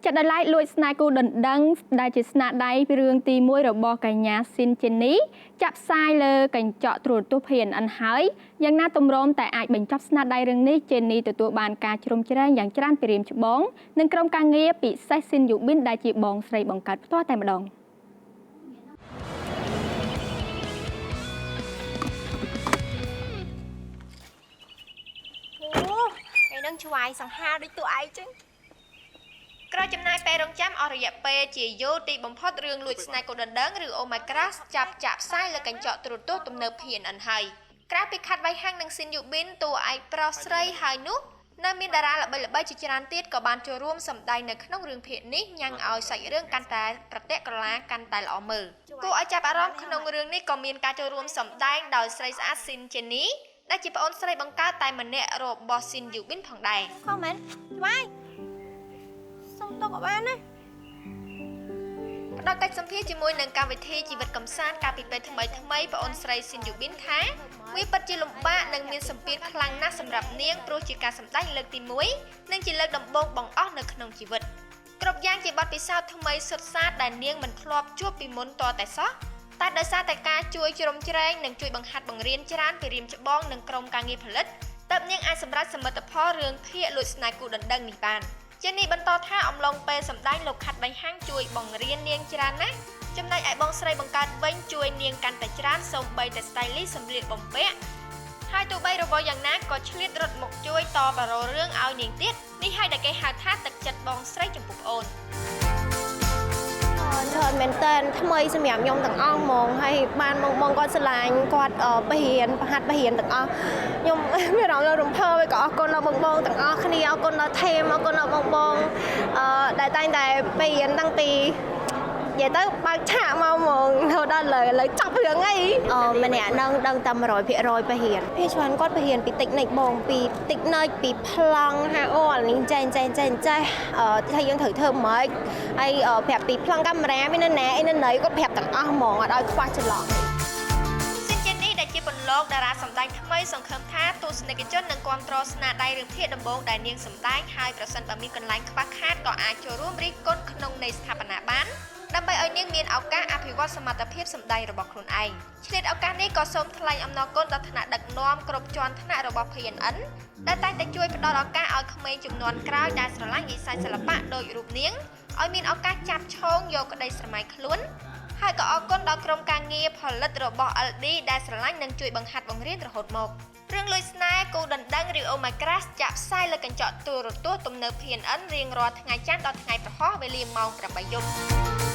ចាត់ដោយឡែកលួចស្នេហ៍គូដណ្ដឹងដែលជាស្នាដៃរឿងទី1របស់កញ្ញាស៊ីនជេនីចាក់ផ្សាយលើកញ្ចក់ទូរទស្សន៍ PNN ហើយយ៉ាងណាទម្រាំតែអាចបញ្ចប់ស្នាដៃរឿងនេះជេនីទទួលបានការជ្រោមជ្រែងយ៉ាងច្រើនពីរៀមច្បងនិងក្រុមការងារពិសេសស៊ីនយូប៊ីនដែលជាបងស្រីបង្កើតផ្ទាល់តែម្ដង។ អូថ្ងៃហ្នឹងឆ្វាយសង្ហាដូចតួឯងចឹង ក្រោយចំណាយពេលរងចាំអស់រយៈពេលជាយូរទីបំផុតរឿងលួចស្នេហ៍កូនដណ្ដឹងឬ Oh My Crush ចាប់ចាក់ផ្សាយលើកញ្ចក់ទូរទស្សន៍ទំនើប PNN ហើយក្រៅពីខាត់វៃហាំងនិងស៊ីនយូប៊ីនតួឯកប្រុសស្រីហើយនោះនៅមានតារាល្បីៗជាច្រើនទៀតក៏បានចូលរួមសម្ដែងនៅក្នុងរឿងភាគនេះញ៉ាំងឲ្យសាច់រឿងកាន់តែប្រតិក្រឡាកាន់តែល្អមើលគួរឲ្យចាប់អារម្មណ៍ក្នុងរឿងនេះក៏មានការចូលរួមសម្ដែងដោយស្រីស្អាតស៊ីនជេនីដែលជាប្អូនស្រីបង្កើតតែម្នាក់របស់ស៊ីនយូប៊ីនផងដែរ ខំមែនឆ្វាយសុំទុកក៏បានណា ផ្ដល់កិច្ចសម្ភាសជាមួយនឹងកម្មវិធីជីវិតកំសាន្តកាលពីពេលថ្មីថ្មីប្អូនស្រីស៊ីនយូប៊ីនថាវាពិតជាលំបាកនិងមានសម្ពាធខ្លាំងណាស់សម្រាប់នាងព្រោះជាការសម្ដែងលើកទី1និងជាលើកដំបូងបង្អស់នៅក្នុងជីវិតគ្រប់យ៉ាងជាបទពិសោធន៍ថ្មីសុទ្ធសាធដែលនាងមិនធ្លាប់ជួបពីមុនតតែសោះតែដោយសារតែការជួយជ្រោមជ្រែងនិងជួយបង្ហាត់បង្រៀនច្រើនពីរៀមច្បងនិងក្រុមការងារផលិតទើបនាងអាចសម្រេចសមិទ្ធផលរឿងភាគលួចស្នេហ៍គូដណ្ដឹងនេះបានជេនីបន្តថាអំឡុងពេលសម្ដែងលោកខាត់បៃហាំងជួយបង្រៀននាងច្រើនណាស់ចំណែកឯបងស្រីបង្កើតវិញជួយនាងកាន់តែច្រើនសូម្បីតែ stylist សម្លៀកបំពាក់ហើយទោះបីរបរយ៉ាងណាក៏ឆ្លៀតរត់មកជួយតបារោរឿងឲ្យនាងទៀតនេះហើយដែលគេហៅថាទឹកចិត្តបងស្រីចំពោះប្អូន ច្រើនមែនតើថ្មីសម្រាប់ខ្ញុំទាំងអស់ហ្មងហើយបានបងគាត់ស្រឡាញ់គាត់បរៀនប្រហាត់បរៀនទាំងអស់ខ្ញុំមានអារម្មណ៍រំភើបក៏អរគុណដល់បងបងទាំងអស់គ្នាអរគុណដល់ថេមអរគុណដល់បងបងដែលតែងតែបរៀនតាំងពីនិយាយទៅបើកឆាកមកហ្មងរហូតដល់ឥឡូវចប់រឿងអីម្នាក់នឹងដឹងតែ100%បរៀនពេលច្រើនគាត់បរៀនពីតិចនិចបងពីតិចនិចពីប្លង់ហាអូអានេះចេះចេះចេះចេះថាយើងត្រូវធ្វើម៉េចហើយប្រាប់ពីប្លង់កាមេរ៉ាមាននៅណាអីនៅណីគាត់ប្រាប់ទាំងអស់ហ្មងអត់ឲ្យខ្វះចន្លោះស៊ីនជេនីដែលជាពន្លកតារាសម្ដែងថ្មីសង្ឃឹមថាទស្សនិកជននឹងគាំទ្រស្នាដៃរឿងភាគដំបូងដែលនាងសម្ដែងហើយប្រសិនបើមានកន្លែងខ្វះខាតក៏អាចចូលរួមរិះគន់ក្នុងន័យស្ថាបនាបានដើម្បីឲ្យនាងមានឱកាសអភិវឌ្ឍសមត្ថភាពសម្ដែងរបស់ខ្លួនឯងឆ្លៀតឱកាសនេះក៏សូមថ្លែងអំណរគុណដល់ថ្នាក់ដឹកនាំគ្រប់ជាន់ថ្នាក់របស់ PNN ដែលតែងតែជួយផ្ដល់ឱកាសឲ្យក្មេងជំនាន់ក្រោយដែលស្រឡាញ់វិស័យសិល្បៈដូចរូបនាងឲ្យមានឱកាសចាប់ឆោងយកក្តីស្រមៃខ្លួនហើយក៏អរគុណដល់ក្រុមការងារផលិតរបស់ LD ដែលស្រឡាញ់និងជួយបង្ហាត់បង្រៀនរហូតមករឿងលួចស្នេហ៍គូដណ្ដឹងឬ Oh My Crush ចាក់ផ្សាយលើកញ្ចក់ទូរទស្សន៍ទំនើប PNN រៀងរាល់ថ្ងៃច័ន្ទដល់ថ្ងៃព្រហស្បតិ៍វេលាម៉ោង8យប់។